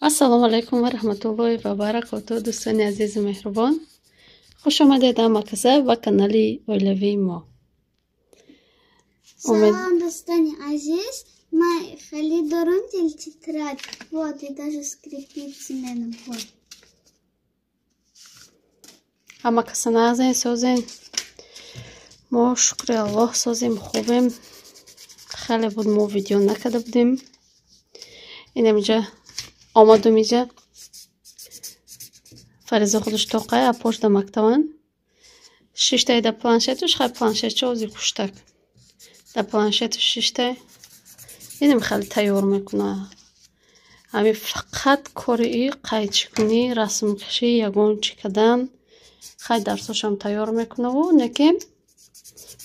Ассалому алайкум ва раҳматуллоҳи ва баракотуҳ, дӯстони азизу меҳрубон. Хуш омадед ҳама каса ба канали оилавии мо. Салом, дӯстони азиз. Ман хеле дорам тетрадь. Вот, и даже скрипит менам. Вот. Ҳама каса нағзен, созен. Мо шукри Аллоҳ созем, хубем. Хеле буд мо видео накарда будем. Инамиҷа омадум иҷа. Фариза худаш тоқай, апош да мактабан. Шиштай да планшетуш, хай планшетча ози куштак. Да планшетуш шиштай. Инам хеле тайёр мекуна. Ҳами фақат кори и қайчикунӣ, расмкашӣ, ягон чӣ кардан. Хай дарсошам тайёр мекунаву, неки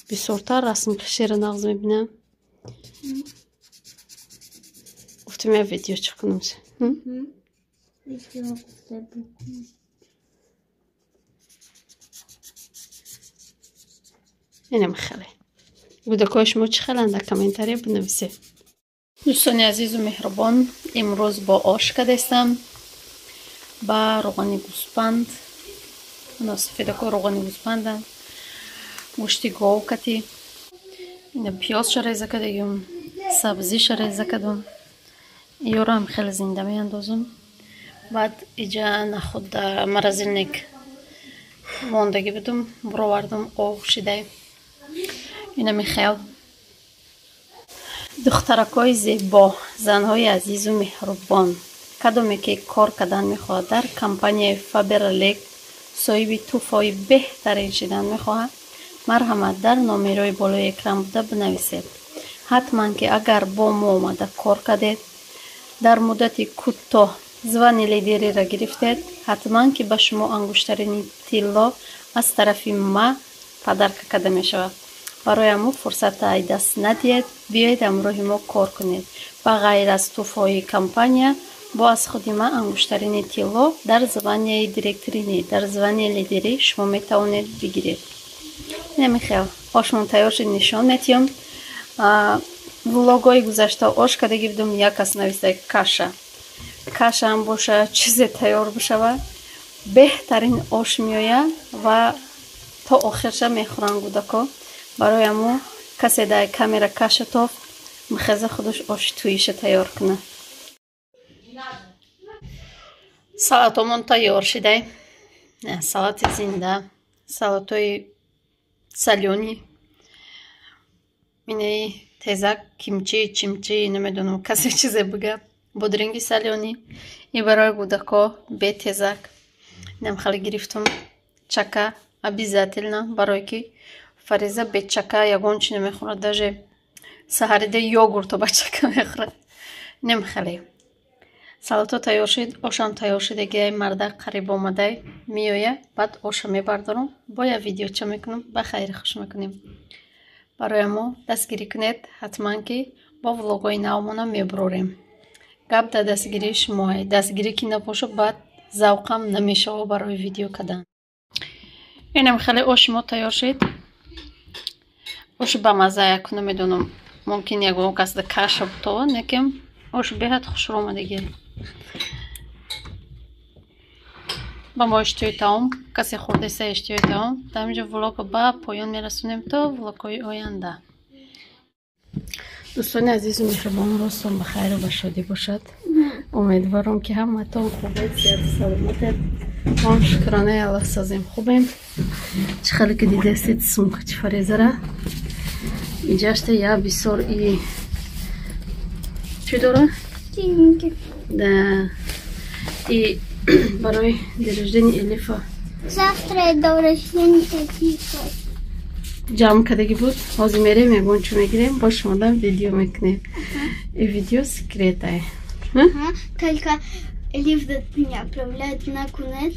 бисёртар расмкаширо нағз мебинам. Гуфтам я видео чӣ кунам. Инам хеле. Кӯдакҳои шумо чӣ хеланд, дар комментария бинависед. Дӯстони азизу меҳрубон, имрӯз бо ош кардастам ба равғани гӯспанд. Сафедако равғани гӯспандам. Гӯшти гов кати. Ина пиёзша реза кардагим, сабзиша реза кардам. Ёрам хеле зинда меандозам. Баъд иҷа нахуд дар морозилник мондагӣ будум, буровардам ов шидай. Ина михел. Духтаракҳои зебо, занҳои азизу меҳрубон, кадоме ки кор кардан мехоҳад дар компанияи Фаберлик, соҳиби тӯҳфаҳои беҳтарин шидан мехоҳад, марҳамат дар номерҳои болои экран буда бинависед. Ҳатман ки агар бо мо омада кор кардед, дар муддати кӯтоҳ звани лидериро гирифтед, ҳатман ки ба шумо ангуштарини тилло аз тарафи ма падарка карда мешавад. Барои ҳамо фурсата ай даст надиҳед, биёед ҳамроҳи мо кор кунед. Ба ғайр аз тӯҳфаҳои компания, бо аз худи ма ангуштарини тилло дар званияи директорӣ, дар званияи лидерӣ шумо метавонед бигиред. Ина михел, ошмон тайёр шуд, нишон метиҳам. Влогҳои гузашта ош кардагӣ будум, як кас нависта каша. Кашаам боша, чизе тайёр бишавад, беҳтарин ош меояд ва то охирша мехӯранд кӯдако. Барои ҳамо касе дар камера каша тофт, мехеза худаш оши тӯиша тайёр кунад. Салатомон тайёр шидай. Салати зинда, салатои салёни, инаи тезак, кимчи, чимчи, намедонам касе чизе бига, бодринги салёни, и барои кӯдако бе тезак. Инам хеле гирифтум. Чака обязательно, барое ки Фариза бе чака ягон чи намехӯрад, даже саҳарида йогурто ба чака мехӯрад. Инам хеле. Салато тайёр шуд, ошам тайёр шуд, егияй мардак қариб омадай меояд, баъд оша мебардорам, бо я видеоча мекунам, ба хайри хуш мекунем. Барои мо дастгирӣ кунед, ҳатман ки бо влогҳои навмона мебурорем. Гап дар дастгирии шумоае. Дастгирӣ ки набошад, баъд завқам намешавад барои видео кардан. Инам хеле оши мо тайёр шуд. Оши бамаза, яку намедонам, мумкин ягон кас да каша бутова, некем ош беҳад хушрӯ омадагӣ. Ба мо иштиҳои таом, касе хӯрдеса иштиҳои таом. Дар инҷо влогро ба поён мерасонем то влогҳои оянда. Дӯстони азизу меҳрубон, рӯзтон ба хайру ба шодӣ бошад. Умедворам ки ҳаматон хубед, сиҳату саломатед. Мо ҳам шукронаи Аллоҳ созем, хубем. Чӣ хеле ки дидастед сумкачи Фаризара. Иҷашта я бисёр и чӣ дора? Да. И барои день рождения Элифа. Завтра день рождения Элифа. Ҷамъ кардагӣ буд. Ҳозир мерем, ягон чӣ мегирем, бо шумодам видео мекунем. И видео секретае. Только Элиф меня отправляет на кунет,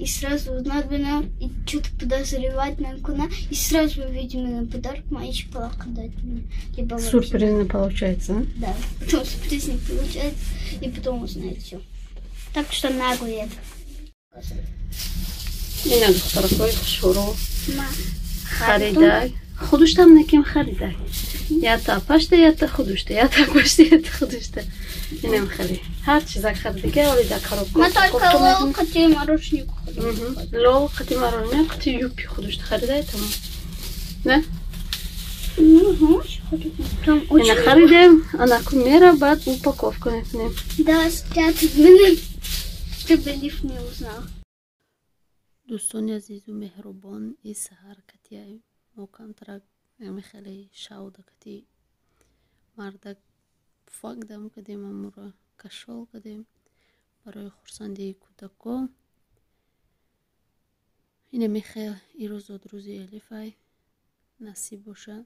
и сразу узнать меня, и что-то подозревать на куна, и сразу увидеть меня подарок, мои шоколадку дать мне. Либо сюрприз не получается, а? Да, потом сюрприз не получается, и потом узнает все. Так что нагует. Ина духтаракҳои хушрӯ харидай. Худуштам неким харида. Ята апашта, ята худушта, ята апашта, ята худушта. Инем хари. Ҳар чизак харидига, оли да коробка. Ма только лол қати мороженое. Лол қати мороженое, қати юпи худушта харида, тамом. Не? Ина харидем, анаку мера, баъд упаковка мекунем. Да, спрятать меня, чтобы лифт не узнал. Дӯстони азизу меҳрубон, и саҳар катияй мо камтарак хеле шавда кати мардак пуфак дам кардем, амуро кашол кардем барои хурсандии кӯдако. Ина мехел ирӯз зодрӯзи Элифай насиб боша.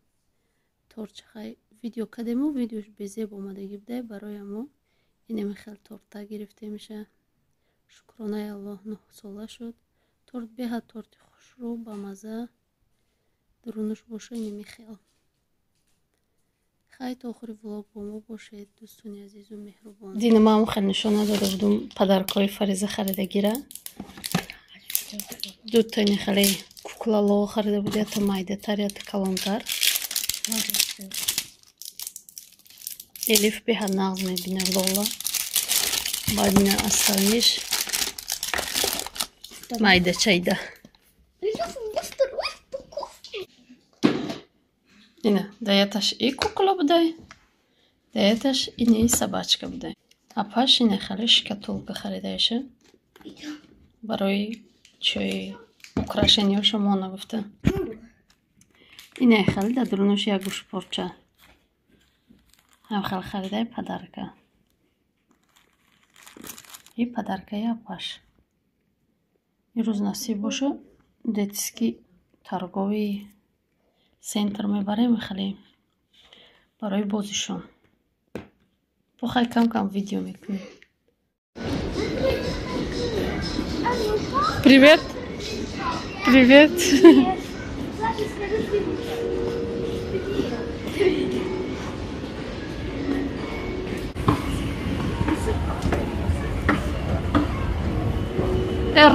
Торчахай видео кардему, видеош безеб омадагӣ будай, барои амо ина мехел торта гирифтемиша. Шукронаи Аллоҳ 9 сола шуд. Торт беҳад торти хушрӯ, бамаза, дурунуш боша ина мехел. Хай то охири влог бо мо бошед, дӯстони азизу меҳрубон. Дина маам хел нишон надода будум падаркҳои Фариза харидагира. Дута ини хеле кукла лоға харида буд, ята майдатар, ята калонтар. Элиф беҳад нағз мебина лола. Баъд ина остальниш майда чайда. Ина, даяташ и кукла будай, даяташ ини собачка будай. Апаш ина хеле шкатулка харидаиша. Барои чои украшенияшо мона гуфта. Ина хеле дар дурунаш як гӯшпорча. Ҳам хеле харидай подарка. И подаркаи апаш. Ирӯз насиб боша детский торговый центр мебарем хеле барои бозишон. Похай кам-кам видео мекунем. Привет! Привет!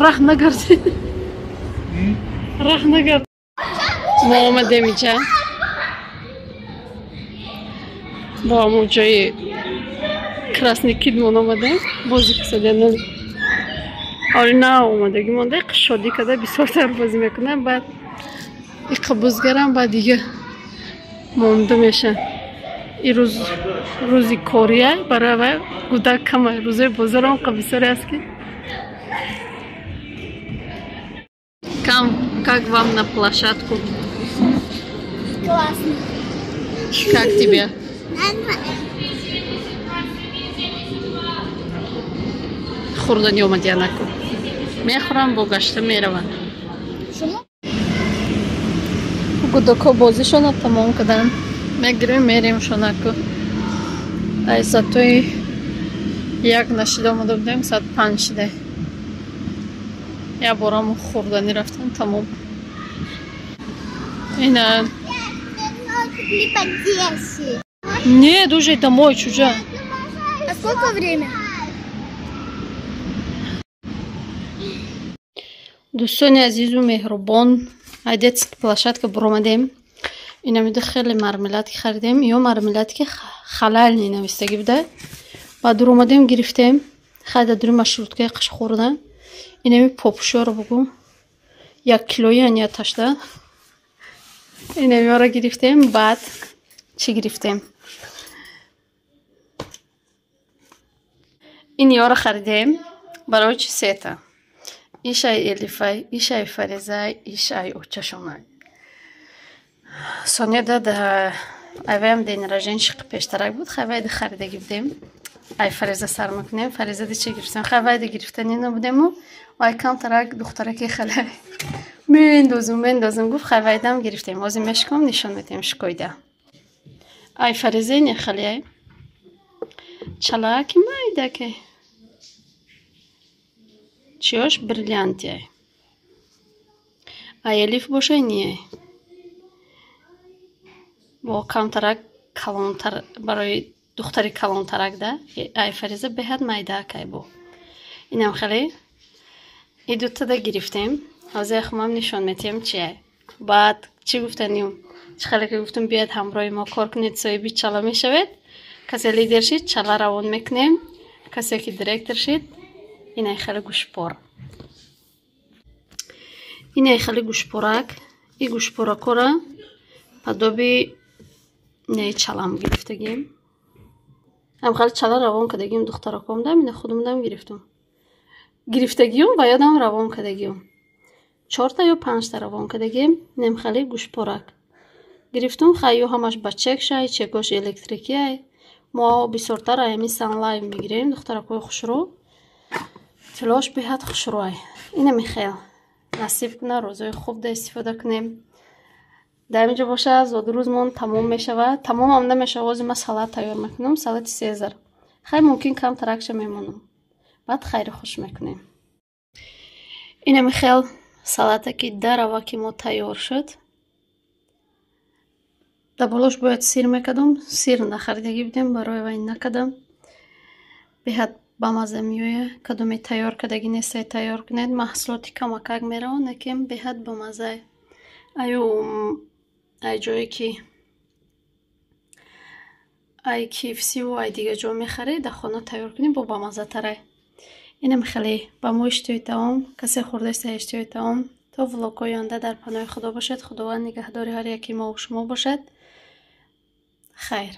Раҳ нагарди. Раҳ нагард. Мо омадем инҷа. Бо ҳамон ҷои Красный кидмон омадем. Бозӣ кисадем. Оли на омадагӣ монда, шодӣ карда бисёртар бозӣ мекунам, баъд иқа бозгарам, баъд дига монда меша. Ирӯз рӯзи кория, барои вай гудак камай, рӯзои бозор онқа бисёре аст ки. Кам, как вам на площадку? Классно. Как тебе? Нормально. Хурдани омади анаку. Мехӯрам, бо гашта мераванд. Гудако бозишона тамом карданд. Мегирем, мерем шонаку. Ай соатои 1 нашида омада будем, соат 5 шида. Я борам хурдани рафтан, тамом. Ина. Нет, уже домой, чужа. А сколько время? Дӯстони азизу меҳрубон, ай детский площадка буромадем. Инамида хеле мармеладки харидем. Ё мармеладки халални навистагӣ буда. Баъд дуромадем, гирифтем. Хайда дури маршруткаи қиш хӯрдан. Инами попушёро бугу. 1 килои ания ташда. Инамиёро гирифтем. Баъд чӣ гирифтем? Инёро харидем. Барои чӣ сета? Ишай Элифай, ишай Фаризай, ишай очашонай. Соня да айваям день рождения пештарак буд, хайвайда харидагӣ будем. Ай Фариза сар мекунем, Фариза ди чӣ гирифтем? Хайвайда гирифтани набудему. Ай камтарак духтараки хеле мендозум гуфт, хайвайдам гирифтем. Ҳозир мешком нишон медиҳем шикоида. Ай Фариза не хеле чалаки майдаке. Чиёш бриллиантия. Ай Элиф боша не. Бо камтарак калонтар барои духтари калонтарак да. Ай Фариза беҳад майдакай бо. Инам хеле и дутада гирифтем. Ҳозир хумам нишон метиҳем чия. Баъд чӣ гуфтаним? Чӣ хеле ки гуфтум, биёед, ҳамроҳи мо кор кунед, соҳиби чала мешавед. Касе лидер шид, чала равон мекунем, касе ки директор шид, инай хеле гӯшпора, инай хеле гӯшпорак. И гӯшпоракора подобие неи чалам гирифтагим. Ам хеле чала равон кардагим духтаракомдам, ина худумдам гирифтум, гирифтагиюм ва ёдам равон кардагиюм. Чорта ё панҷта равон кардагим. Инам хеле гӯшпорак гирифтум. Хай, ё ҳамаш ба чек шай, чекош электрикиай. Мо бисёртар аями Санлайф мегирем, духтаракҳои хушрӯ, тилош беҳад хушрӯай. Инами хел насиб куна, рӯзои хуб да истифода кунем. Дар инҷо боша, зодрӯзмон тамом мешавад. Тамомам намешавад, ози ман салат тайёр мекунам, салати сезар. Хай, мумкин камтаракша мемонам, баъд хайри хуш мекунем. Инами хел салата ки дарава ки мо тайёр шуд. Дар болош бояд сир мекардум, сир нахаридагӣ будем, барои вай накардам. Беҳад бамазза меояд. Кадоме тайёр кардагӣ нестай, тайёр кунед. Маҳсулоти камакак меравад, лекин беҳад бамаззае. Аю ай ҷое ки ай KFC-ву ай дигар ҷо мехаред, дар хона тайёр кунӣ, бо бамаззатарай. Инам хеле ба мо иштиҳои таом. Касе хӯрдаиста, иштиҳои таом. То влогҳои оянда дар паноҳи Худо бошед. Худованд нигаҳдори ҳар яки мову шумо бошад. Хайр.